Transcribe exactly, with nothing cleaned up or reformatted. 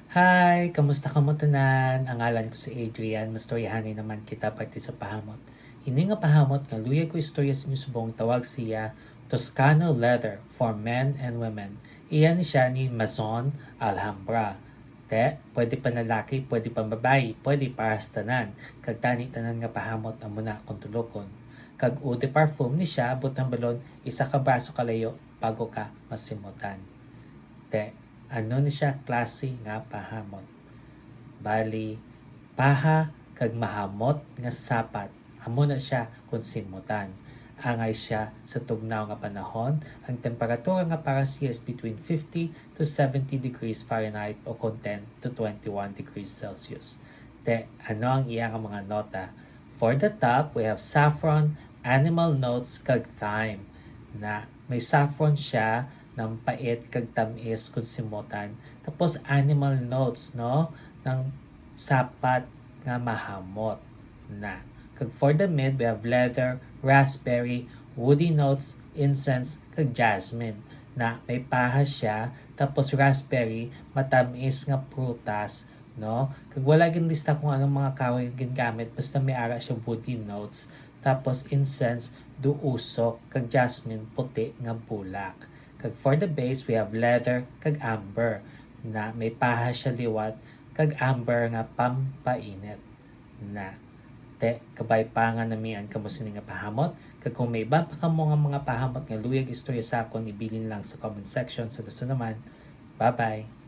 Hi! Kamusta kamo tanan? Ang ngalan ko si Adrian. Mastoryahanay naman kita parte sa pahamot. Ini nga pahamot nga luyag ko istorya sa inyo subong tawag siya Toscano Leather for Men and Women. Iya ni siya ni Maison Alhambra. Te, pwede panlalaki, pwede pambabayi, pwede para sa tanan. Kag tani tanan nga pahamot amo na kung tulokon. Kag eau de parfum ni siya, butang balon, isa ka braso kalayo bago ka masimutan. Te, ano ni siya klase nga pahamot? Bali, paha kag mahamot nga sapat, amo na siya kung simutan. Angay siya sa tugnaw nga panahon, ang temperatura nga para siya is between fifty to seventy degrees Fahrenheit o kon ten to twenty-one degrees Celsius. Te, ano ang iya nga mga nota? For the top, we have saffron, animal notes, kag thyme. Na may saffron siya, nang pait kag tamis kung simutan. Tapos animal notes, no? Nang sapat nga mahamot na. Kag for the mid, we have leather, raspberry, woody notes, incense, kag jasmine. Na may paha siya, tapos raspberry, matamis nga prutas, no? Kag wala ginlista kung anong mga kahoy ang gingamit, basta may ara siya woody notes, tapos incense, duusok, kag jasmine, puti nga bulak. Kag for the base, we have leather kag amber, na may paha siya liwat kag amber nga pampainit na. Te, kabay pa nga namian kamo sini nga pahamot, kag kung may iban pa kamo nga mga pahamot nga luyag istorya sa akon, ibilin lang sa comment section. Sa gusto naman, bye-bye!